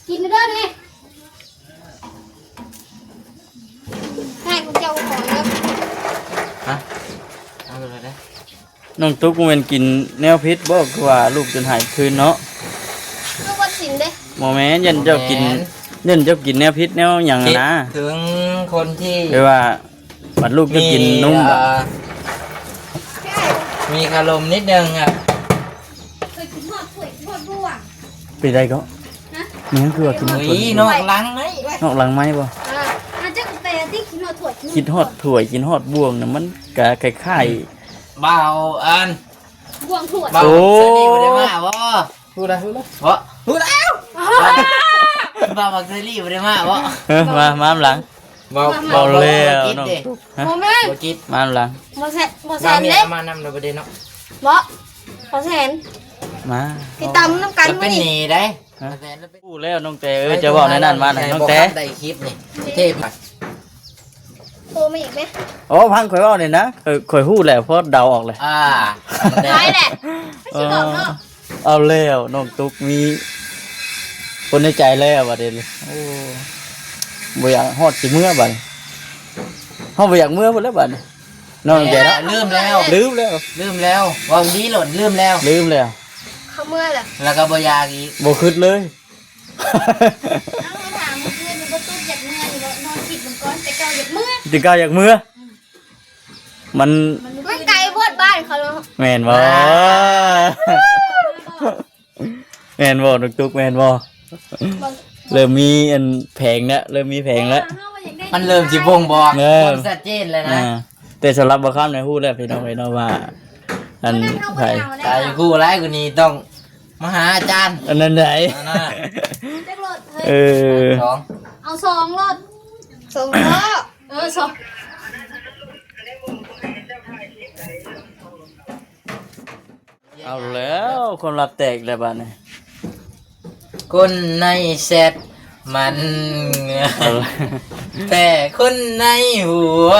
ກິນເດີນີ້ ໃຫ້ພວກເຈົ້າຂອງເດີ. ຮະ? ເອົາເລີຍເດ້. ນ້ອງຕຸກບໍ່ແມ່ນກິນແນວຜິດບໍ່? ຄືວ່າລູກຈົນຫາຍຄືນເນາະ. ລູກວັດສິນເດ້. ບໍ່ແມ່ນ ຢ້ານເຈົ້າກິນ ບໍ່ແມ່ນ ຢ້ານເຈົ້າກິນແນວຜິດແນວຫຍັງຫັ້ນນະ. ຄິດເຖິງຄົນທີ່ ແບບວ່າ ບັດລູກຈະກິນນົມ ມີ ອ່າ ມີຄາລົມນິດໜຶ່ງອະ. ເຄີຍກິນຮອດຖ້ວຍ ຮອດບ່ວງ. ເປັນໃດກໍ? ຮະ? ແມ່ນ ຄືວ່າກິນຮອດຖ້ວຍ ເຮີ້ຍ ນອກຫຼັງໄມ້ເວີ້ຍ ນອກຫຼັງໄມ້ບໍ່? ອ່າ ອາດຈະແປຕິ ກິນຮອດຖ້ວຍ ກິນຮອດຖ້ວຍ ກິນຮອດບ່ວງນະ ມັນກະຄ້າຍໆ ບ່າວອັນ ບ່ວງຖ້ວຍ. ບ່າວ ໂອ້ ເຊີລີບໍ່ໄດ້ມາບໍ່? ຮູ້ແລ້ວ ຮູ້ແລ້ວ ບໍ່? ຮູ້ແລ້ວ ບ່າວ ບ່າວເຊີລີບໍ່ໄດ້ມາບໍ່? ເອີ ມາ ມານຳຫຼັງ. ເວົ້າ ມາ ເວົ້າແລ້ວ ນ້ອງຕຸກ ຮະ? ບໍ່ແມ່ນ ບໍ່ຈິດ ມານຳຫຼັງ. ບໍ່ແຊນ ບໍ່ແຊນເດ້ ມານຳແລ້ວບໍ່ໄດ້ເນາະ. ບໍ່ ບໍ່ແຊນ ມາ ຊິຕຳນຳກັນມື້ນີ້ ເປັນໜີ້ໄດ໋. ຮະ? ບໍ່ແຊນ ຮູ້ແລ້ວນ້ອງແຕເອີຍ ເຈົ້າເວົ້າແນວນັ້ນມາ ນ້ອງແຕ ໄດ້ຄລິບນີ້ ເທບ ໂທມາອີກເດ້. ໂອ້ ຟັງຂ້ອຍເວົ້ານີ້ນະ ຂ້ອຍ ຂ້ອຍຮູ້ແລ້ວ ພໍເດົາອອກແລ້ວ. ອ່າ ໄດ້ແຫຼະ ເອີ ຊິບອກເນາະ. ເອົາແລ້ວ ນ້ອງຕຸກມີຄົນໃນໃຈແລ້ວບັດນີ້. ໂອ້ ບໍ່ຢາກຮອດຊິເມືອບັດນີ້ ເຮົາບໍ່ຢາກເມືອພຸ້ນແລ້ວບັດນີ້ ນ້ອງແຕເນາະ. ລືມແລ້ວ ລືມແລ້ວ ລືມແລ້ວ ເວົ້າດີໂລດ ລືມແລ້ວ ລືມແລ້ວ. ເຂົາເມືອແລ້ວ ແລ້ວກໍບໍ່ຢາກອີກ ບໍ່ຄິດເລີຍ. ເຮົາຖາມມື້ຄືນນີ້ ບໍ່ຕຸກຢາກເມືອຢູ່ບໍ່? ນອນຄິດເບິ່ງກ່ອນ ແຕ່ເກົ່າຢາກເມືອ ແຕ່ເກົ່າຢາກເມືອ. ອືມ ມັນ ມັນໄກໂພດບ້ານເຂົາເນາະ. ແມ່ນບໍ່? ອ່າ ແມ່ນບໍ່ນ້ອງຕຸກ ແມ່ນບໍ່? ບໍ່ ເລີ່ມມີອັນແຜງແລ້ວ ເລີ່ມມີແຜງແລ້ວ ມັນເລີ່ມຊິບົ່ງບອກ ເອີ ຄວາມຊັດເຈນແລ້ວນະ. ອ່າ ແຕ່ສຳລັບບ່າວຄຳນີ້ຮູ້ແລ້ວພີ່ນ້ອງເອີຍເນາະວ່າ ອັນໃຜ ຖ້າຢາກຮູ້ຫຼາຍກວ່ານີ້ຕ້ອງມາຫາອາຈານ ອັນນັ້ນໃດ໋. ອັນນັ້ນນະ ຈັກໂລດເຮີ້ຍ? ເອີ ສອງ ເອົາສອງໂລດ ສອງໂລດ. ເອີ ສອງ ເອົາແລ້ວ ຄວາມລັບແຕກແລ້ວບາດນີ້. ຄົນໃນແຊັດມັນ ເອົາ ແຕ່ຄົນໃນຫົວ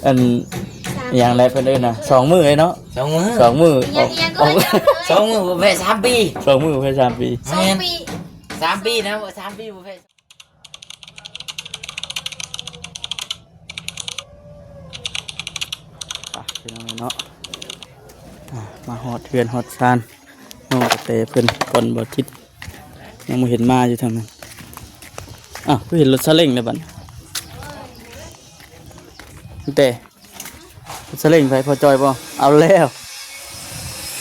ອັນ ສາມ ຫຍັງແຫຼະເພິ່ນເອີ້ນນະ ສອງມື້ເລີຍເນາະ ສອງມື້ ສອງມື້ ອີຫຍັງ ອອກ ອີຫຍັງກໍ ອອກ ສອງມື້ບໍ່ແພ້ສາມປີ ສອງມື້ບໍ່ແພ້ສາມປີ ສອງປີ ແມ່ນ ສາມປີນະ ສາມປີບໍ່ແພ້. ໄປພີ່ນ້ອງເນາະ ອ່າ ມາຮອດເຮືອນຮອດຊານນ້ອງກະແຕເພິ່ນກ່ອນ ບໍ່ຈິດ ຍັງບໍ່ເຫັນມາຢູ່ທາງນັ້ນ. ອ້າວ ຄືເຫັນລົດຊາເລັ້ງແລ້ວບັດນີ້ ແຕ່ ສະເລັງໄປ ພໍ່ຈ່ອຍບໍ່? ເອົາແລ້ວ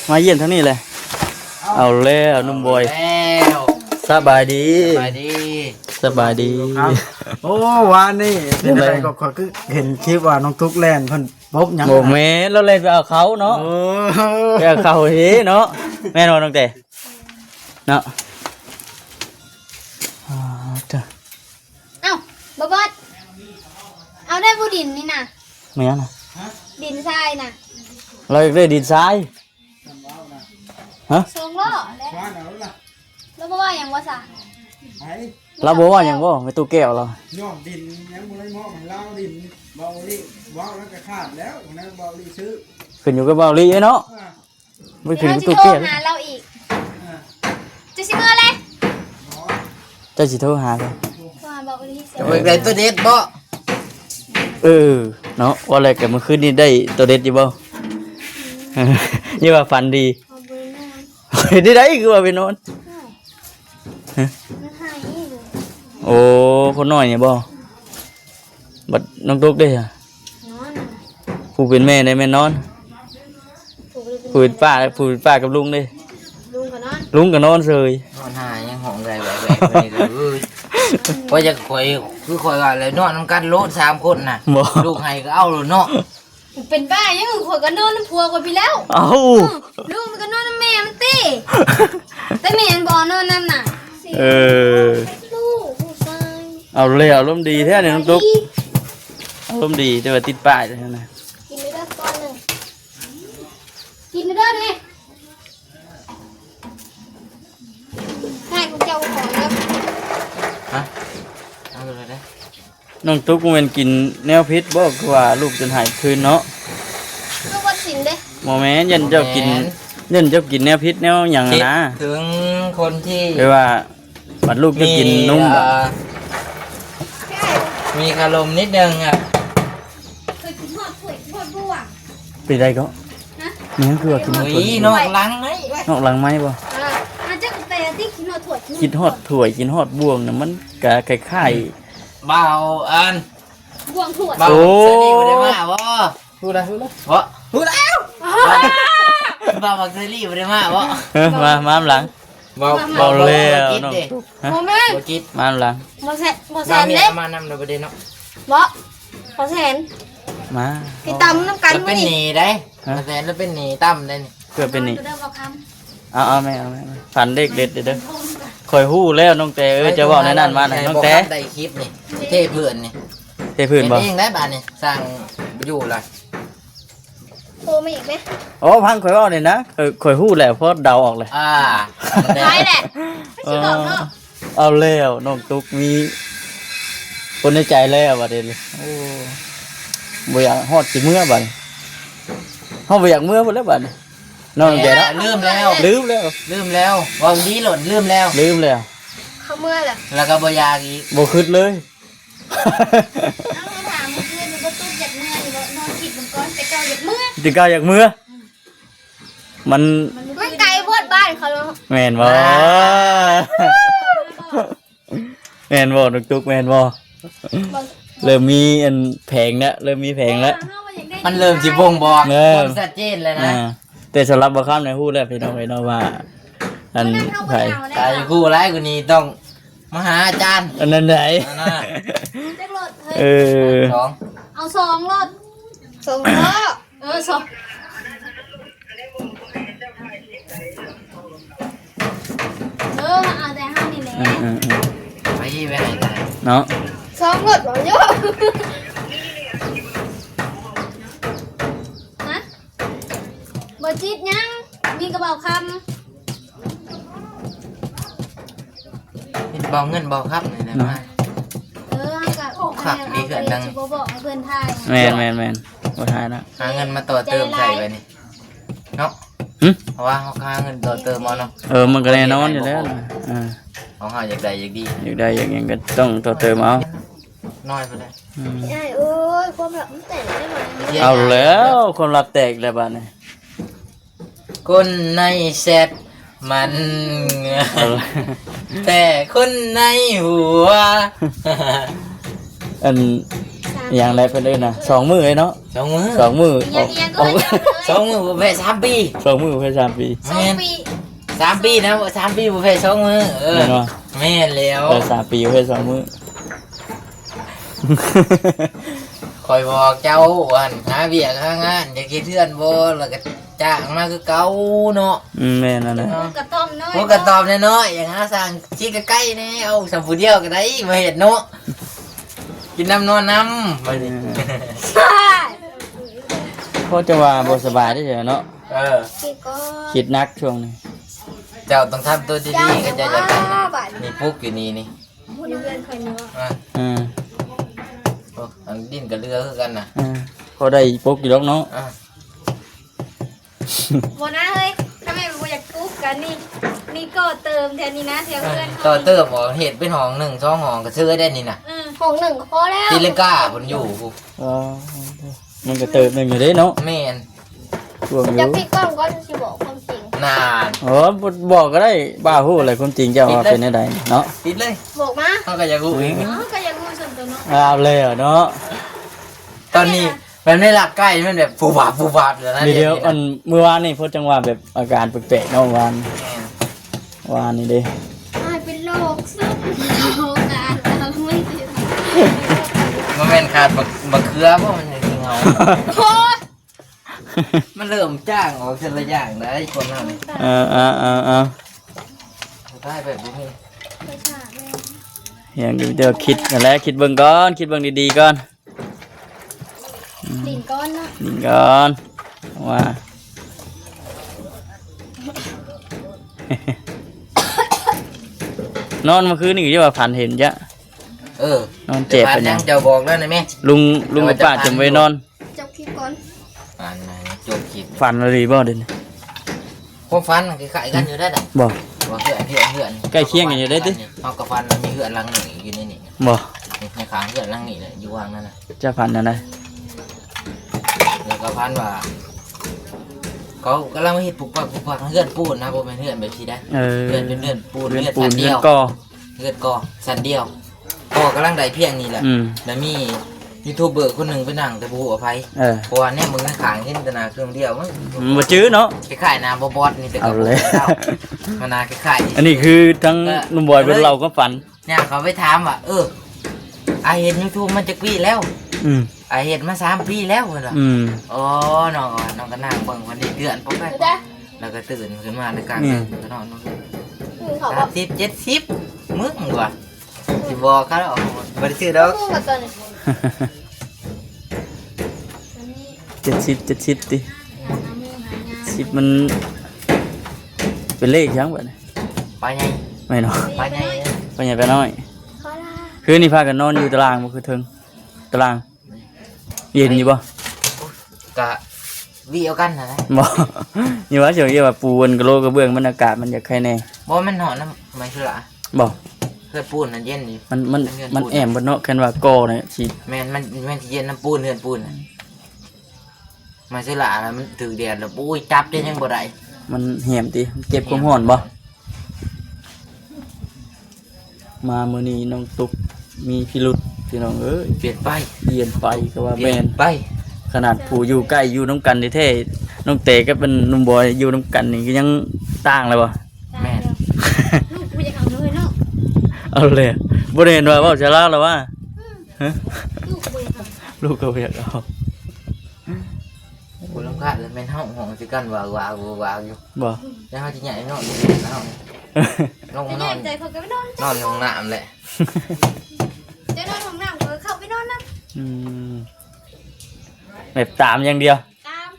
ມາຢ້ຽມທາງນີ້ແຫຼະ. ເອົາແລ້ວ ໜຸ່ມບອຍ ເອົາແລ້ວ ສະບາຍດີ ສະບາຍດີ ສະບາຍດີ. ໂອ້ ວານນີ້ເປັນຈັ່ງໃດ? ກໍ ກໍຄືເຫັນຄລິບວ່ານ້ອງຕຸກແລ່ນ ເພິ່ນປົບຫຍັງ? ບໍ່ແມ່ນ ລາວແລ່ນໄປເອົາເຂົ້າເນາະ. ໂອ້ ໄປເອົາເຂົ້າເດ້ເນາະ ແມ່ນບໍ່ນ້ອງແຕ? ເນາະ ອ່າ ເຈົ້າ ເອົ້າ ບໍ່ບອດ ເອົາໄດ້ບໍ່ດິນນີ້ນະ? ແມ່ນຫຍັງນະ? ດິນຊາຍນະ ລາວຢາກໄດ້ດິນຊາຍ. ຮະ? ສອງລໍ້ແຫຼະ ລາວບໍ່ວ່າຫຍັງບໍ່ຊະ? ລາວບໍ່ວ່າຫຍັງບໍ່? ແມ່ຕູ້ແກ້ວລາວ ຍ້ອນດິນຍັງບໍ່ໄດ້ມອບໃຫ້ລາວ ດິນເບົາລີ້ ເວົ້າແລ້ວກໍຂາດແລ້ວ ແນວເບົາລີ້ຊື້ ຂຶ້ນຢູ່ກັບເບົາລີ້ເນາະ. ອ່າ ບໍ່ ຄືຕູ້ແກ້ວ ເຈົ້າຊິໂທຫາລາວອີກ ເຈົ້າຊິເມືອເລີຍ ເຈົ້າຊິໂທຫາລາວ ໂທຫາເບົາລີ້ ຢາກໄດ້ຕົວເດັດບໍ່? ເອີ ເນາະ ວ່າແລ້ວກໍມື້ຄືນນີ້ໄດ້ຕົວເດັດຢູ່ບໍ່? ຢ່າວ່າຝັນດີ ເຮັດໄດ້ ຄືວ່າໄປນອນ ຮະ? ໂອ້ ຄົນນ້ອຍນີ້ບໍ່? ບັດນ້ອງຕຸກເດ້ ນອນ ຜູ້ເປັນແມ່ໄດ້ແມ່ນນອນ ຜູ້ເປັນ ຜູ້ເປັນປ້າ ຜູ້ເປັນປ້າກັບລຸງເດ້ ລຸງກໍນອນ ລຸງກໍນອນເສີຍ ນອນຫາຍັງຮ້ອງໄດ້ແບບໆ ນີ້ກໍເອີຍ ວ່າຈະຂ້ອຍ ຄືຂ້ອຍວ່າແຫຼະ ນອນນຳກັນໂລດສາມຄົນນະ ບໍ່ ລູກໃຫ້ກໍເອົາໂລດເນາະ. ເປັນບ້າຫຍັງ ຂ້ອຍກໍນອນນຳຜົວຂ້ອຍພີ້ແລ້ວ ເອົ້າ ລູກມັນກໍນອນນຳແມ່ມັນຕິ ແຕ່ແມ່ມັນບໍ່ນອນນຳນະ ເອີ ເອົາແລ້ວ ອາລົມດີແທ້ນີ້ນ້ອງຕຸກ ອາລົມດີ ແຕ່ວ່າຕິດປ້າຍເທົ່ານັ້ນນະ ກິນໄດ້ກ່ອນໜຶ່ງ ກິນເດີນີ້ ໃຫ້ພວກເຈົ້າຂອງເດີ ຮະ ເອົາເລີຍເດ້. ນ້ອງຕຸກບໍ່ແມ່ນກິນແນວຜິດບໍ່? ຄືວ່າລູກຈົນຫາຍຄືນເນາະ ລູກວັດສິນເດ້ ບໍ່ແມ່ນ ຢ້ານເຈົ້າກິນ ບໍ່ແມ່ນ ຢ້ານເຈົ້າກິນແນວຜິດແນວຫຍັງຫັ້ນນະ ຄິດເຖິງ ຄົນທີ່ ຫຼືວ່າບັດລູກຈະກິນນົມ ມີ ເອີ ບາດ ມີຄາລົມນິດໜຶ່ງອະ. ເຄີຍກິນຮອດຖ້ວຍຮອດບ່ວງ ເປັນໃດກໍ? ຮະ? ແມ່ນຄືວ່າກິນຮອດຖ້ວຍ ອຸ້ຍ ນອກຫຼັງໄມ້ ນອກຫຼັງໄມ້ບໍ່? ເອີ ອາດຈະແປຕິ ກິນຮອດຖ້ວຍ ກິນຮອດຖ້ວຍ ກິນຮອດບ່ວງນະ ມັນກະຄ້າຍໆ ບ່າວອັນ ບ່ວງຖ້ວຍ ບ່າວ ໂອ້ ເຊີຣີບໍ່ໄດ້ມາບໍ່? ຮູ້ແລ້ວ ຮູ້ແລ້ວ ບໍ່ ຮູ້ແລ້ວ ບ່າວ ບ່າວເຊີຣີບໍ່ໄດ້ມາບໍ່? ເອີ ມາ ມານຳຫຼັງ ເວົ້າ ເວົ້າແລ້ວ ເວົ້າແລ້ວ ນ້ອງຕຸກ ຮະ ບໍ່ແມ່ນ ບໍ່ກິດ ມານຳຫຼັງ ບໍ່ແຊນ ບໍ່ແຊນເດ້ ມານຳແລ້ວບໍ່ໄດ້ເນາະ ບໍ່ ບໍ່ແຊນ ມາ ຊິຕຳນຳກັນ ລະເປັນໜີ້ໄດ໋ ຮະ ບໍ່ແຊນລະເປັນໜີ້ຕຳໄດ໋ນີ້ ເພື່ອເປັນໜີ້ ເອົາ ເອົາແມ່ ເອົາແມ່ ຝັນເລກເດັດເດີ ຂ້ອຍຮູ້ແລ້ວນ້ອງແຕເອີຍ ເຈົ້າເວົ້າແນວນັ້ນມານະ ນ້ອງແຕ ໄດ້ຄລິບນີ້ ເທພື້ນນີ້ ເທພື້ນບໍ່? ເຮັດເອງໄດ້ບາດນີ້ ສ້າງຢູ່ລະ ໂທມາອີກແມະ ໂອ້ ຟັງຂ້ອຍເວົ້ານີ້ນະ ຂ້ອຍ ຂ້ອຍຮູ້ແລ້ວ ພໍເດົາອອກແລ້ວ ອ່າ ໄດ້ແຫຼະ ເອີ ຊິບອກເນາະ ເອົາແລ້ວ ນ້ອງຕຸກມີຄົນໃນໃຈແລ້ວບາດນີ້ ໂອ້ ບໍ່ຢາກຮອດຊິເມືອບາດນີ້ ເຮົາບໍ່ຢາກເມືອພຸ້ນແລ້ວບາດນີ້ ນ້ອງແກເນາະ ລືມແລ້ວ ລືມແລ້ວ ລືມແລ້ວ ເວົ້າດີໂລດ ລືມແລ້ວ ລືມແລ້ວ ເຂົາເມືອແລ້ວ ແລ້ວກໍບໍ່ຢາກອີກ ບໍ່ຄິດເລີຍ. ເອົາ ຖາມມື້ຄືນນີ້ບໍ່ຕຸກຢາກເມືອຢູ່ບໍ່? ນອນຄິດເບິ່ງກ່ອນ ແຕ່ເກົ່າຢາກເມືອ ແຕ່ເກົ່າຢາກເມືອ ອືມ ມັນ ມັນໄກໂພດບ້ານເຂົາເນາະ ແມ່ນບໍ່? ອ່າ ແມ່ນບໍ່ ຕຸກໆ ແມ່ນບໍ່? ບໍ່ ເລີ່ມມີອັນແຜງແລ້ວ ເລີ່ມມີແຜງແລ້ວ ມັນເລີ່ມຊິບົ່ງບອກ ແມ່ນ ຄວາມຊັດເຈນແລ້ວນະ ອ່າ ແຕ່ສຳລັບບ່າວຄຳນີ້ຮູ້ແລ້ວພີ່ນ້ອງເອີຍເນາະວ່າ ອັນໃຜ ຖ້າຢາກຮູ້ຫຼາຍກວ່ານີ້ຕ້ອງມາຫາອາຈານ ອັນນັ້ນໃດ ອັນນັ້ນນະ ຈັກລົດເຮີ້ຍ ເອີ ສອງ ເອົາສອງລົດ ສອງລໍ້ ເອີ ສອງ ເອີ ມາເອົາແຕ່ເຮົານີ້ແຫຼະ ເອີໆໆ ໄປໄປໃຫ້ໄດ້ເນາະ ສອງລົດບໍ່ໂຍ ຮະ? ບໍ່ຈິດຫຍັງ ມີກະເປົາຄຳ ມີກະເປົາເງິນເປົາຄຳນີ້ແຫຼະ ເນາະ ມາ ເອີ ເຮົາກະ ໂອ້ ຄັກດີເຮືອນຫຼັງ ຊິບໍ່ບອກໃຫ້ເພິ່ນຖ່າຍ ແມ່ນໆໆ ບໍ່ຖ່າຍນະ ຫາເງິນມາຕໍ່ເຕີມໃສ່ໄວ້ນີ້ເນາະ ຫຶ ເພາະວ່າເຮົາຫາເງິນຕໍ່ເຕີມເອົາເນາະ ເອີ ມັນກະແນ່ນອນຢູ່ແລ້ວນະ ເອີ ຂອງເຮົາຢາກໄດ້ຢາກດີ ຢາກໄດ້ຢາກຫຍັງກະຕ້ອງຕໍ່ເຕີມເອົາ ນ້ອຍພຸ້ນແຫຼະ ອືມ ອ້າຍເອີຍ ຄວາມລັບມັນແຕກແລ້ວຫວາ ເອົາແລ້ວ ຄວາມລັບແຕກແລ້ວບາດນີ້ ຄົນໃນແຊັດມັນ ເອີ ແຕ່ຄົນໃນຫົວ ອັນ ສາມ ອີ່ຫຍັງແຫຼະເພິ່ນເອີ້ນນະ ສອງມື້ເລີຍເນາະ ສອງມື້ ສອງມື້ ອີ່ຫຍັງ ອອກ ອີ່ຫຍັງກໍ ອອກ ສອງມື້ບໍ່ແພ້ສາມປີ ສອງມື້ບໍ່ແພ້ສາມປີ ແມ່ນ ສອງປີ ສາມປີນະ ສາມປີບໍ່ແພ້ສອງມື້ ເອີ ແມ່ນບໍ່? ແມ່ນແລ້ວ ເອີ ສາມປີບໍ່ແພ້ສອງມື້ ຂ້ອຍບອກເຈົ້າ ອັນ ຫາວຽກຫາງານ ຢາກເຮັດເຮືອນບໍ່ ແລ້ວກໍຈ້າງມາຄືເກົ່າເນາະ ອືມ ແມ່ນນັ້ນແຫຼະ ເນາະ ກະຕອມນ້ອຍ ໂອ້ ກະຕອມນ້ອຍໆ ຢາກຫາສ້າງທີ່ໃກ້ໆແດ່ ເອົາສ່ຳຜູ້ດຽວກໍໄດ້ ມາເຮັດເນາະ ກິນນຳນອນນຳ ບາດນີ້ ເອີ ໂອ້ ຈັ່ງວ່າບໍ່ສະບາຍເດ້ເນາະ ເອີ ຄິດໜັກຊ່ວງນີ້ ເຈົ້າຕ້ອງທຳຕົວດີໆ ຄັນເຈົ້າຢາກໄດ້ ນີ້ປຸກຢູ່ນີ້ນີ້ ຢູ່ເຮືອນຂ້ອຍນີ້ ອ່າ ອືມ ໂອ້ ອັນດິນກໍເຫຼືອຄືກັນນະ ອ່າ ພໍໄດ້ປົກຢູ່ດອກເນາະ ອ່າ ບໍ່ນະເຮີ້ຍ ຖ້າແມ່ນບໍ່ຢາກປຸກກັນນີ້ ນີ້ກໍເຕີມແຖວນີ້ນະ ແຖວເຮືອນເຮົາ ຕໍ່ເຕີມບໍ່ ເຮັດເປັນຫ້ອງໜຶ່ງສອງຫ້ອງກໍເຊີໄດ້ນີ້ນະ ເອີ ຫ້ອງໜຶ່ງກໍພໍແລ້ວ ຕີລັງກາພຸ້ນຢູ່ ອໍ ມັນກໍເຕີບໜຶ່ງຢູ່ເດ້ເນາະ ແມ່ນ ຊ່ວງຢູ່ ຈະປິດກ້ອງກ່ອນ ຊິບອກຄວາມຈິງ ນານ ໂອ້ ບໍ່ ບໍ່ບອກກໍໄດ້ ບ້າຮູ້ແຫຼະຄວາມຈິງເຈົ້າວ່າເປັນແນວໃດເນາະ ປິດເລີຍ ບອກມາ ເຮົາກໍຢາກຮູ້ອີກ ເຮົາກໍຢາກຮູ້ສ່ວນຕົວເນາະ ເອົາແລ້ວເນາະ ຕອນນີ້ແບບໃນຫຼັກໃກ້ມັນແບບຟູບາບ ຟູບາບຢູ່ນະ ດຽວ ດຽວນີ້ນະ ອັນ ມື້ວານນີ້ເພິ່ນຈັ່ງວ່າແບບອາການແປກໆເນາະ ວານ ແມ່ນ ວານນີ້ເດ້ ອ້າຍເປັນໂລກຊຶມເສົ້າ ການເອົາໄວ້ຕິດ ບໍ່ແມ່ນຂາດບັກ ບັກເຂືອບໍ່ ມັນຈັ່ງຊິເຫງົາ ໂອ້ຍ ມັນເລີ່ມຈາງອອກທີລະຢ່າງໄດ໋ ຄົນເຮົານີ້ ເອີ ເອີ ເອີ ເອີ ຕາຍແບບບໍ່ມີ ຍັງຢູ່ ດຽວຄິດຫັ້ນແຫຼະ ຄິດເບິ່ງກ່ອນ ຄິດເບິ່ງດີໆກ່ອນ ອືມ ຫຼິ້ນກ່ອນເນາະ ຫຼິ້ນກ່ອນ ວ່າ ນອນມື້ຄືນນີ້ກໍວ່າຝັນເຫັນຈະ ເອີ ນອນແຈບ ເຈົ້າບອກແລ້ວນະແມ່ ລຸງ ລຸງກັບປ້າຈະບໍ່ໄດ້ນອນ ຈົບຄລິບກ່ອນ ອັນນັ້ນຈົບຄລິບ ຝັນອີ່ຫຼີບໍ່ເດນີ້ ຄວາມຝັນມັນຄ້າຍໆກັນຢູ່ໄດ໋ນະ ບໍ່ ວ່າເຮືອນ ເຮືອນ ເຮືອນ ໃກ້ຄຽງກັນຢູ່ເດ້ຕິ? ເຮົາກໍຝັນວ່າມີເຮືອນຫຼັງໜຶ່ງຢູ່ໃນນີ້ ບໍ່? ໃນຂ້າງເຮືອນຫຼັງນີ້ແຫຼະ ຢູ່ຫວ່າງນັ້ນນະ. ເຈົ້າຝັນແນວໃດ? ແລ້ວກໍຝັນວ່າ ເຂົາກຳລັງເຮັດປຸກປັກ ປຸກປັກ ເຮືອນປູນນະ ບໍ່ແມ່ນເຮືອນແບບຊີ້ໄດ໋. ເອີ ເຮືອນເປັນເຮືອນປູນ ເຮືອນ ເຮືອນ ເຮືອນ ຊັ້ນດຽວ ເຮືອນກໍ່ ເຮືອນກໍ່ຊັ້ນດຽວ ກໍ່ກຳລັງໄດ້ພຽງນີ້ແຫຼະ. ອືມ ແລ້ວມີຢູທູບເບີຄົນໜຶ່ງໄປນັ່ງ ແຕ່ບໍ່ຮູ້ວ່າໃຜ. ເອີ ເພາະວ່າແນມເບິ່ງທາງຂ້າງເຫັນແຕ່ໜ້າເຄື່ອງດຽວ ມັນ ອືມ ບໍ່ຈື່ເນາະ. ຄ້າຍໆໜ້າບໍ່ບອດນີ້ ແຕ່ກໍ ເອົາແລ້ວ ມັນໜ້າຄ້າຍໆ. ອັນນີ້ຄືທັງ ເອີ ໜຸ່ມບອຍເພິ່ນເລົ່າຄວາມຝັນ ຍ່າງເຂົ້າໄປຖາມວ່າ ເອີ ອ້າຍເຮັດຢູທູບມາຈັກປີແລ້ວ? ອືມ ອ້າຍເຮັດມາສາມປີແລ້ວ ເພິ່ນວ່າ. ອືມ ອໍ ນ້ອງວ່າ ນ້ອງກໍນັ່ງເບິ່ງເພິ່ນເດືອນປົກແປກ ແລ້ວກໍຕື່ນຂຶ້ນມາໃນກາງເດີນ ອືມ ກໍນອນ. ອືມ ສາມສິບ ເຈັດສິບ ມຶງວ່າ ຊິບອກເຂົາດອກ ບໍ່ໄດ້ຊື້ດອກ. ເຈັດສິບ ເຈັດສິບຕິ ສິບມັນເປັນເລກຫຍັງບັດນີ້? ປາໃຫຍ່ ແມ່ນບໍ່? ປາໃຫຍ່ ປາໃຫຍ່ປານ້ອຍ. ຄືນນີ້ພາກັນນອນຢູ່ຕາລາງບໍ່? ຄືເທິງຕາລາງ ເຢັນຢູ່ບໍ່? ກະວີເອົາກັນຫັ້ນແຫຼະ. ບໍ່ ນີ້ວ່າ ເຈົ້າວ່າປູອັນກະໂຫຼກະເບື້ອງ ມັນອາກາດມັນຢາກໄຄແດ່. ບໍ່ ມັນຮ້ອນນຳໄມ້ສຸລາ. ບໍ່ ເຮືອນປູນນັ້ນເຢັນດີ. ມັນ ມັນ ມັນແອມເບິດເນາະ ຄັນວ່າກໍ່ນະຊິ ແມ່ນ ມັນ ມັນຊິເຢັນນຳປູນ ເຮືອນປູນນະ. ໄມ້ເຊລານະ ມັນຖືກແດດແລ້ວ ໂອ້ຍ ຈັບຈະຍັງບໍ່ໄດ້ ມັນແຮມຕິ ເກັບຄວາມຮ້ອນບໍ່? ມາມື້ນີ້ນ້ອງຕຸກມີພິລຸດ ພີ່ນ້ອງເອີຍ. ປ່ຽນໄປ ປ່ຽນໄປກໍວ່າແມ່ນ ປ່ຽນໄປ. ຂະໜາດຜູ້ຢູ່ໃກ້ຢູ່ນຳກັນແທ້ໆ ນ້ອງແຕກັບອັນໜຸ່ມບອຍຢູ່ນຳກັນນີ້ກໍຍັງຕ່າງແລ້ວບໍ່? ແມ່ນ ລູກບໍ່ຢາກເອົາເລີຍເນາະ. ເອົາແລ້ວ ບໍ່ໄດ້ເຫັນວ່າເວົ້າໃສ່ລາວແລ້ວວ່າ? ອືມ ຮະ? ລູກກໍບໍ່ຢາກເອົາ ລູກກໍບໍ່ຢາກເອົາ. ບໍ່ລຳຄານແລ້ວ ແມ່ນເຮົາຮ້ອງໃສ່ກັນ ວາວໆ ວາວໆ ຢູ່. ບໍ່ ແລ້ວເຮົາຊິຍ້າຍນອນຢູ່ເຮືອນເຮົາ ລົງມານອນ ໃຈເຂົາກໍໄປນອນ ນອນໃນຫ້ອງນ້ຳແຫຼະ. ຈະນອນຫ້ອງນ້ຳ ເຂົາເຂົ້າໄປນອນນຳ. ອືມ ແບບຕາມຢ່າງດຽວ. ຕາມ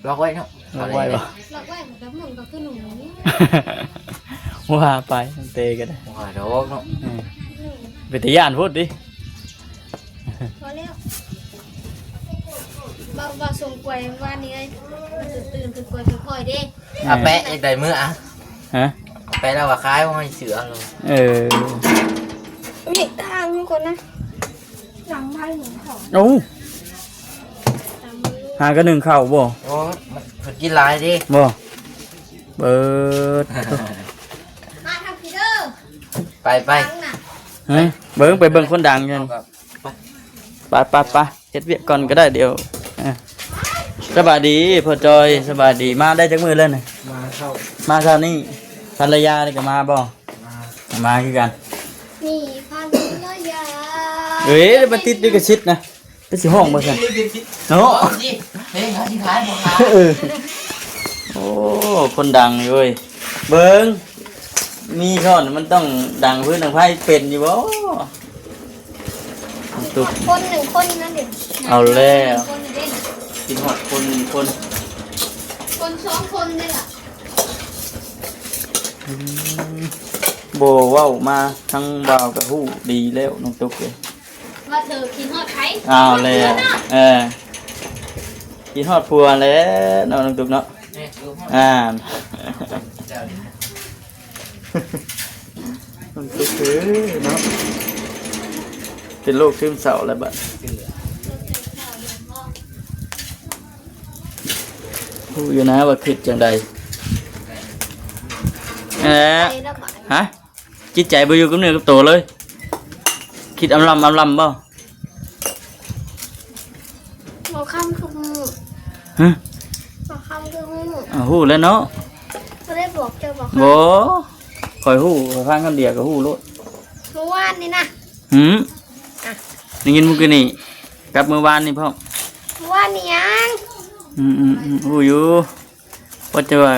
ລັອກໄວ້ເນາະ ລັອກໄວ້ບໍ່? ລັອກໄວ້ ມັນກໍໝຸນກໍຄືໜູນີ້ ວ່າໄປ ເຕກໍໄດ້ ວ່າດອກເນາະ. ເອີ ເປັນຕາຢ້ານໂພດຕິ. ພໍແລ້ວ ເວົ້າ ເວົ້າສົ່ງກວຍວານນີ້ເລີຍ ມັນຕື່ນໆ ຄືກວຍຄ່ອຍໆເດ້. ອາ ແປະ ຢາກໄດ້ມື້ອະ ຮະ? ແປະແລ້ວວ່າຂາຍ ບໍ່ໃຫ້ເຊື່ອເລີຍ. ເອີ ນີ້ທາງກ່ອນນະ ຫຼັງບ້ານຂອງເຂົາ. ໂອ້ ຫາກະໜຶ້ງເຂົ້າບໍ່? ໂອ້ ມັນ ເພິ່ນກິນຫຼາຍເດ້. ບໍ່ ເບີດ ມາທາງພີເດີ ໄປ ໄປ ຫະ? ເບິ່ງ ໄປເບິ່ງຄົນດັງກັນ. ໄປ ໄປ ໄປ ເຮັດວຽກກ່ອນກໍໄດ້ ດຽວ ເອີ ສະບາຍດີພໍ່ຈອຍ ສະບາຍດີ. ມາໄດ້ຈັກມື້ແລ້ວນີ້? ມາເຊົ້າ ມາເຊົ້ານີ້. ພັນລະຍານີ້ກໍມາບໍ່? ມາ ມາຄືກັນ. ນີ້ພັນລະຍາ ເອີຍ ໄດ້ມາຕິດລິຂະສິດນະ. ໄປຊິຮ້ອງບໍ່ຊັ້ນເນາະ? ເພງເຮົາຊິຂາຍບໍ່ຂາຍ? ເອີ ໂອ້ ຄົນດັງຢູ່ເວີຍ. ເບິ່ງ ມີຊ້ອນມັນຕ້ອງດັງຟືນດັງໄຟເປັນຢູ່ບໍ່? ຕຸກ ຄົນໜຶ່ງຄົນນັ້ນເດ້. ເອົາແລ້ວ ຄົນເດ້ ຄິດຮອດຄົນໜຶ່ງຄົນ ຄົນສອງຄົນເດ້ລະ. ອືມ ບໍ່ເວົ້າມາ ທັງບ່າວກໍຮູ້ດີແລ້ວ ນ້ອງຕຸກເອີຍ. ວ່າເທີຄິດຮອດໃຜ? ອ້າວແລ້ວ ເອີ ຄິດຮອດຜົວແລ້ວເນາະ ນ້ອງຕຸກເນາະ. ອ່າ ນ້ອງຕຸກເອີຍເນາະ ເປັນໂລກຊຶມເສົ້າແລ້ວບັດ. ຮູ້ຢູ່ນະວ່າຄິດຈັ່ງໃດ. ເອີ ຮະ? ຈິດໃຈບໍ່ຢູ່ກັບເນື້ອກັບໂຕເລີຍ. ຄິດອຳລຳອຳລຳບໍ່? ບໍ່ຄ່ຳຄືມື້. ຮະ? ບໍ່ຄ່ຳຄືມື້. ອ້າວ ຮູ້ແລ້ວເນາະ. ບໍ່ໄດ້ບອກເຈົ້າບໍ່? ບໍ່ ຂ້ອຍຮູ້ ຂ້ອຍຟັງຄຳດຽວກໍຮູ້ໂລດ. ມື້ວານນີ້ນະ. ຫື? ອ່ະ ໄດ້ຍິນມື້ກີ້ນີ້ ກັບມື້ວານນີ້ພ້ອມ. ມື້ວານນີ້ຫຍັງ? ອືມໆໆ ຮູ້ຢູ່. ວ່າແຕ່ວ່າ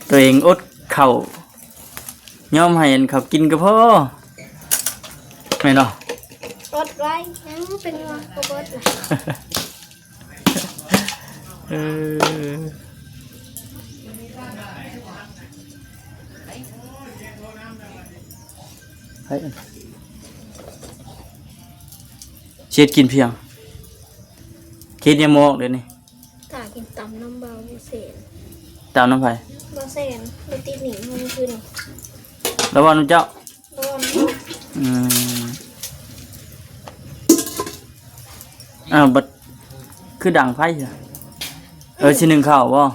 ຕົວເອງອົດເຂົ້າ ຍອມໃຫ້ອັນເຂົາກິນກໍພໍ ແມ່ນບໍ່? ອົດໄວ້ ຍັງເປັນວ່າບໍ່ເບິດລະ. ເອີ ໃຜ ເຮັດກິນພຽງ ຄິດຍັງບໍ່ອອກເດນີ້. ຖ້າກິນຕຳນຳບ່າວເສນ. ຕຳນຳໃຜ? ບ່າວ ແສນ ບໍ່ຕິດໜີ້ເງິນຄືນ ລະເວົ້ານຳເຈົ້າ. ອືມ ອ້າວ ບັດຄືດັງໄຟ ເອີ ຊິໜຶ້ງເຂົ້າບໍ່?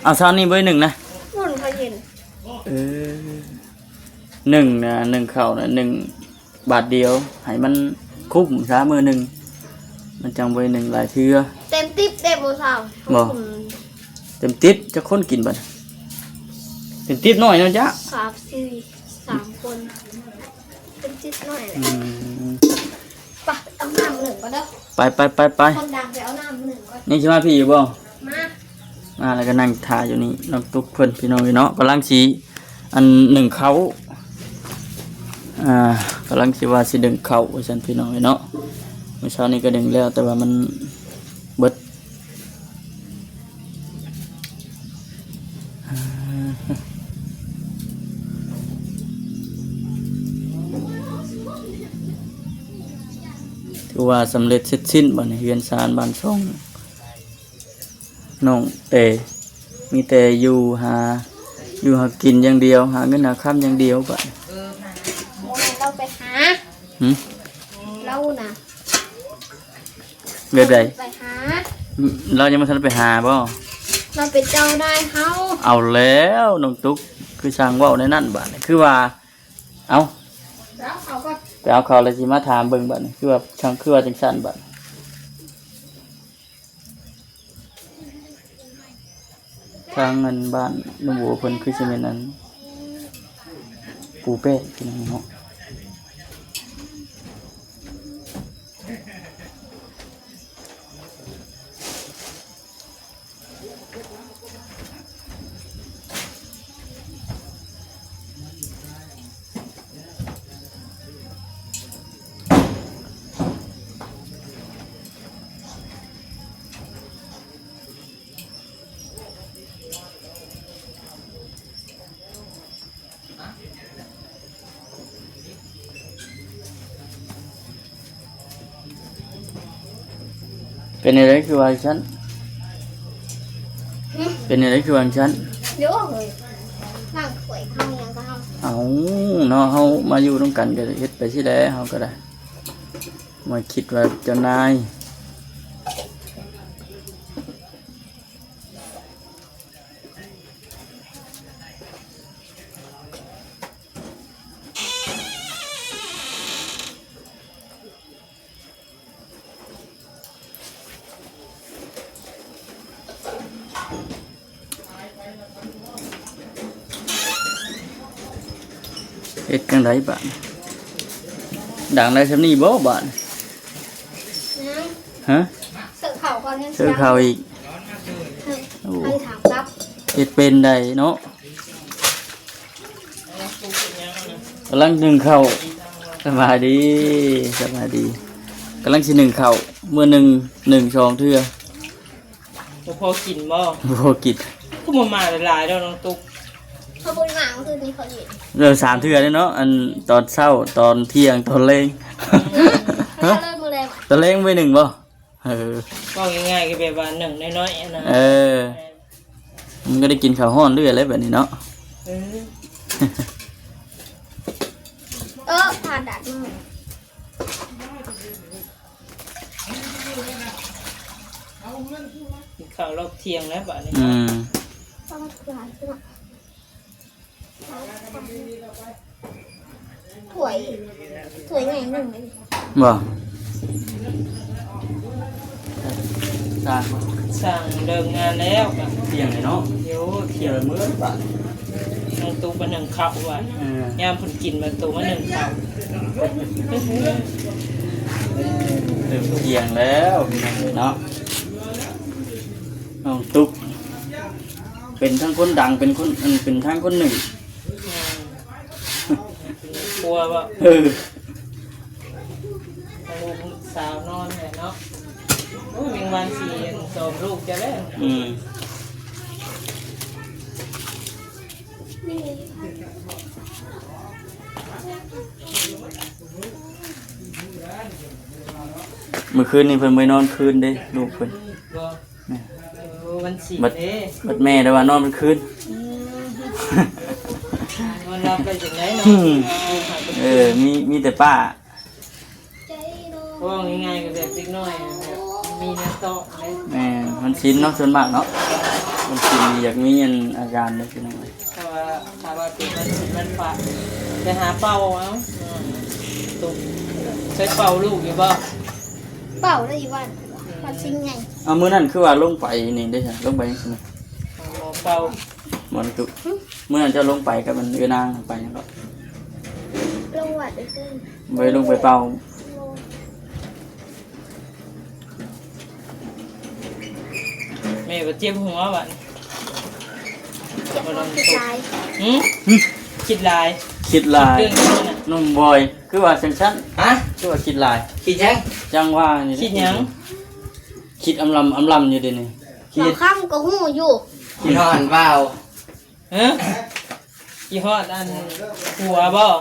ເອົາ ເຊົ້ານີ້ບໍ່ໄດ້ໜຶ້ງນະ ເອີ ໜຶ້ງນະ ໜຶ້ງເຂົ້ານະ ໜຶ້ງບາດດຽວ ໃຫ້ມັນຄຸ້ມຊະ ມື້ໜຶ່ງ ມັນຈັ່ງບໍ່ໄດ້ໜຶ້ງຫຼາຍເທື່ອ. ເຕັມຕິບເດ້ບໍ່ເຊົາ? ບໍ່ ເຕັມຕິບ ຈັກຄົນກິນບັດ? ເຕັມຕິບໜ້ອຍເນາະ ຈະ ສາມ ສີ່ ສາມຄົນ ເຕັມຕິບໜ້ອຍ. ອືມ ໄປ ເອົານ້ຳໜຶ້ງກ່ອນເດີ ໄປ ໄປ ໄປ ໄປ ຄົນດັງໄປເອົານ້ຳໜຶ້ງກ່ອນ. ຍັງຊິມາພີ້ຢູ່ບໍ່? ມາ ມາແລ້ວກໍນັ່ງຖ້າຢູ່ນີ້ ນ້ອງຕຸກເພິ່ນ ພີ່ນ້ອງເອີຍເນາະ ກຳລັງຊິ ອັນ ໜຶ້ງເຂົ້າ ອ່າ ກຳລັງຊິວ່າຊິໜຶ້ງເຂົ້າວ່າຊັ້ນ ພີ່ນ້ອງເອີຍເນາະ. ມື້ເຊົ້ານີ້ກໍໜຶ້ງແລ້ວ ແຕ່ວ່າມັນເບິດ ຖືວ່າສຳເລັດເສັດສິ້ນ ບັດນີ້ເຮືອນຊານບ້ານຊ່ອງ ນ້ອງແຕ່ ມີແຕ່ຢູ່ຫາ ຢູ່ຫາກິນຢ່າງດຽວ ຫາເງິນຫາຄຳຢ່າງດຽວບາດນີ້. ບໍ່ແມ່ນລາວໄປຫາ ຫຶ ລາວນະ ແບບໃດ? ໄປຫາ ລາວຍັງບໍ່ທັນໄປຫາບໍ່? ລາວເປັນເຈົ້ານາຍເຮົາ. ເອົາແລ້ວ ນ້ອງຕຸກ ຄືຊ່າງເວົ້າແນວນັ້ນບາດນີ້ ຄືວ່າ ເອົ້າ ໄປເອົາເຂົ້າແລ້ວຊິມາຖາມເບິ່ງບາດນີ້ ຄືວ່າ ຊ່າງ ຄືວ່າຈັ່ງຊັ້ນບາດນີ້. ທາງອັນບ້ານນ້ອງໂບເພິ່ນຄືຊິແມ່ນອັນປູແປ້ນພີ່ນ້ອງເນາະ. ເປັນແນວໃດຄືວ່າຈັ່ງຊັ້ນ? ຫຶ? ເປັນແນວໃດຄືວ່າຈັ່ງຊັ້ນ? ໂອ້ຍ ລ້າງຖ້ວຍເຮົາຫຍັງກໍເຮົາ. ເອົ້າ ເນາະ ເຮົາມາຢູ່ນຳກັນກໍເຮັດໄປຊີ້ແຫຼະ ເຮົາກໍໄດ້ ມາຄິດວ່າເຈົ້ານາຍ. ເຮັດຈັ່ງໃດບາດນີ້? ດັງໄດ້ສ່ຳນີ້ບໍ່ບາດນີ້? ຍັງ. ຮະ? ເສີບເຂົ້າກ່ອນ ເສີບເຂົ້າອີກ. ໂອ້ ໃຫ້ຖາມກັບ ເຮັດເປັນໄດ໋ເນາະ. ກຳລັງໜຶ້ງເຂົ້າ. ສະບາຍດີ ສະບາຍດີ. ກຳລັງຊິໜຶ້ງເຂົ້າ ມື້ໜຶ່ງໜຶ້ງສອງເທື່ອ. ບໍ່ພໍກິນບໍ່? ບໍ່ພໍກິນ. ຄືບໍ່ມາຫຼາຍໆດອກນ້ອງຕຸກ? ເຂົາບໍ່ໄດ້ມາມື້ຄືນນີ້ ເຂົາຢູ່. ເອີ ສາມເທື່ອເດ້ເນາະ ອັນຕອນເຊົ້າ ຕອນທ່ຽງ ຕອນແລງ. ເອີ ເຂົາເລີກມື້ແລງ. ຕອນແລງໄວ້ໜຶ້ງບໍ່? ເອີ ເວົ້າງ່າຍໆ ກໍແບບວ່າໜຶ້ງນ້ອຍໆ ຫັ້ນນະ. ເອີ ມັນກໍໄດ້ກິນເຂົ້າຮ້ອນເລື້ອຍແຫຼະແບບນີ້ເນາະ. ເອີ ເອີ ຜ່າດັດມາ ກິນເຂົ້າຮອບທ່ຽງແລ້ວບາດນີ້. ອືມ ຕ້ອງຫຼາຍເນາະ. ຖ້ວຍ ຖ້ວຍໃຫຍ່ໜຶ່ງເລີຍ. ບໍ່ ສ້າງ ສ້າງເລີກງານແລ້ວກໍທ່ຽງເລີຍເນາະ. ໂອ້ ທ່ຽງເລີຍເໝິດບາດ. ນ້ອງຕຸກມາໜຶ້ງເຂົ້າວ່າ ເອີ ຍາມເພິ່ນກິນ ມາຕຸກມາໜຶ້ງເຂົ້າ. ເລີ່ມທ່ຽງແລ້ວເນາະ ນ້ອງຕຸກ. ເປັນທັງຄົນດັງ ເປັນຄົນ ອັນ ເປັນທັງຄົນໜຶ້ງ. ແມ່ນ ຄົວບໍ່? ເອີ ລູກສາວນອນແຫຼະເນາະ. ໂອ້ຍ ແມງວັນຊິອັນ ສອມລູກເຈົ້າແລ້ວ. ອືມ ມື້ຄືນນີ້ເພິ່ນບໍ່ໄດ້ນອນຄືນເດ້ ລູກເພິ່ນ. ບໍ່ ແມ່ນ ໂອ້ ວັນສິນເດ້. ບັດແມ່ລະວ່ານອນກາງຄືນ. ອືມ ນອນຫຼັບໄດ້ຈັ່ງໃດເນາະ? ເອີ ມີ ມີແຕ່ປ້າ. ເວົ້າງ່າຍໆ ກໍແບບເດັກນ້ອຍແບບມີແນວຕອບເດ້. ແມ່ນ ມັນຊິນເນາະ ສ່ວນມາກເນາະ ມັນຊິນ ຢາກມີອັນອາການເດ້ພີ່ນ້ອງເອີຍ. ຖ້າວ່າ ຖ້າວ່າເປັນວັນສິນວັນພະ ໄປຫາເປົ່າເອົາ. ອືມ ຕຸກ ເຄີຍເປົ່າລູກຢູ່ບໍ່? ເປົ່າໄດ້ຢູ່ບ້ານ ອືມ ວັນສິນໃຫຍ່. ເອົາ ມື້ນັ້ນຄືວ່າລົງໄປນີ້ເດ້ ລົງໄປຈັ່ງຊີ້ນະ? ເປົ່າ ບໍ່ໄດ້ຕຸກ ຫຶ? ມື້ນັ້ນເຈົ້າລົງໄປກັບມັນ ເອື້ອນາງໄປຫຍັງເກາະ? ລົງວັດເອີ ບໍ່ໄດ້ລົງໄປເປົ່າ. ແມ່ກໍເຈັບຫົວບັດນີ້. ເຈັບຫົວຄິດຫຼາຍ. ຫຶ? ຫຶ? ຄິດຫຼາຍ ຄິດຫຼາຍ. ເລື່ອງຫຍັງນະ? ນ້ອງບອຍ ຄືວ່າຈັ່ງຊັ້ນ? ຮະ? ຄືວ່າຄິດຫຼາຍ. ຄິດຫຍັງ? ຈັ່ງວ່ານີ້ ຄິດຫຍັງ? ຄິດອຳລຳອຳລຳຢູ່ເດນີ້. ບ່າວຄຳກໍຮູ້ຢູ່. ຄິດຮອດບ່າວ ຮະ? ຄິດຮອດອັນຜົວບໍ່?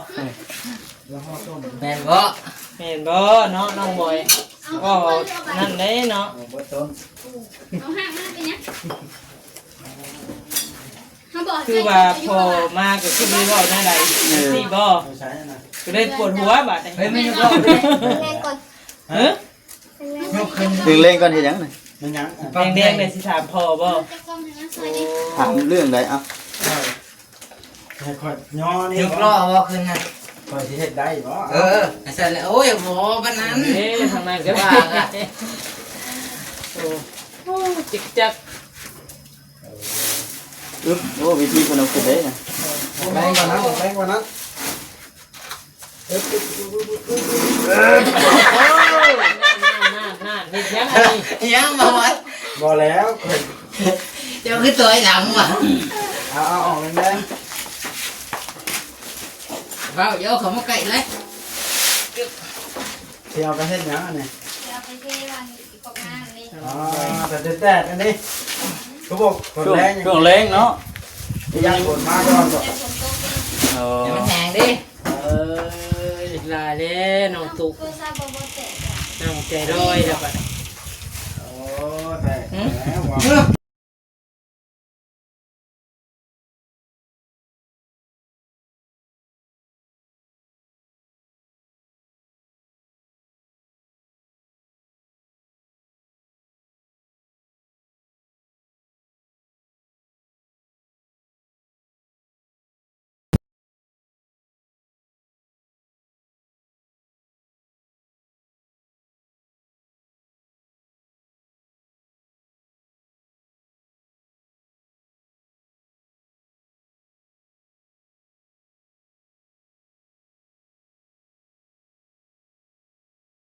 ແມ່ນບໍ່? ແມ່ນບໍ່ເນາະ ນ້ອງບອຍ? ເວົ້ານັ້ນເດ້ເນາະ. ເອົາຫາກມາເປັນຫຍັງ? ຄືວ່າພໍມາກໍຄືໄດ້ເວົ້າແນວໃດ ເອີ ຈັ່ງຊີ້ບໍ່? ກໍໄດ້ປວດຫົວບາດນີ້. ເຮີ້ຍ ແມ່ນບໍ່? ຮະ? ຍົກຂຶ້ນ ເລັ່ງໆ ກ່ອນເຮັດຫຍັງນະ? ແມ່ນຫຍັງ? ແດງໆ ໄດ້ຊິຖາມພໍ່ບໍ່? ຖາມເລື່ອງໃດ? ເອົ້າ ໃຫ້ຂ້ອຍຍໍນີ້ ຍົກລໍ້ບໍ່ຂຶ້ນນະ? ຂ້ອຍຊິເຮັດໄດ້ບໍ່? ເອີ ຈັ່ງຊັ້ນແຫຼະ. ໂອ້ຍ ບໍ່ປານນັ້ນເດ້ ທາງນັ້ນກໍວ່າ. ໂອ້ ໂອ້ ຈິກຈັກ. ອຶບ ໂອ້ ວິທີເພິ່ນເອົາຂຶ້ນເດ້ນະ. ແຮງກວ່ານັ້ນ ແຮງກວ່ານັ້ນ. ນັ້ນໆໆ ເຮັດຫຍັງອັນນີ້? ຫຍັງບໍ່ວັດ? ບໍ່ແລ້ວ ເຈົ້າຄືຕໍ່ຍຫຼັງວະ? ເອົາ ເອົາອອກແຮງໆ. ເວົ້າ ຢ່າເຂົ້າມາໃກ້ຫຼາຍ. ຊິເອົາໄປເຮັດຫຍັງອັນນີ້? ຊິເອົາໄປເທວາງ ອໍ ແຕ່ແດດໆ ອັນນີ້ ຄືບໍ່ ຝົນແລງ ຊ່ວງແລງເນາະ ຢ້ານຝົນມາກ່ອນບໍ່? ອໍ ໃຫ້ມັນແຫ້ງເດ້. ເອີຍ ຫຼາຍແລ້ວນ້ອງຕຸກ ນ້ອງໃຈລອຍແລ້ວບັດ. ໂອ້ ແຕກແລ້ວຫວາ.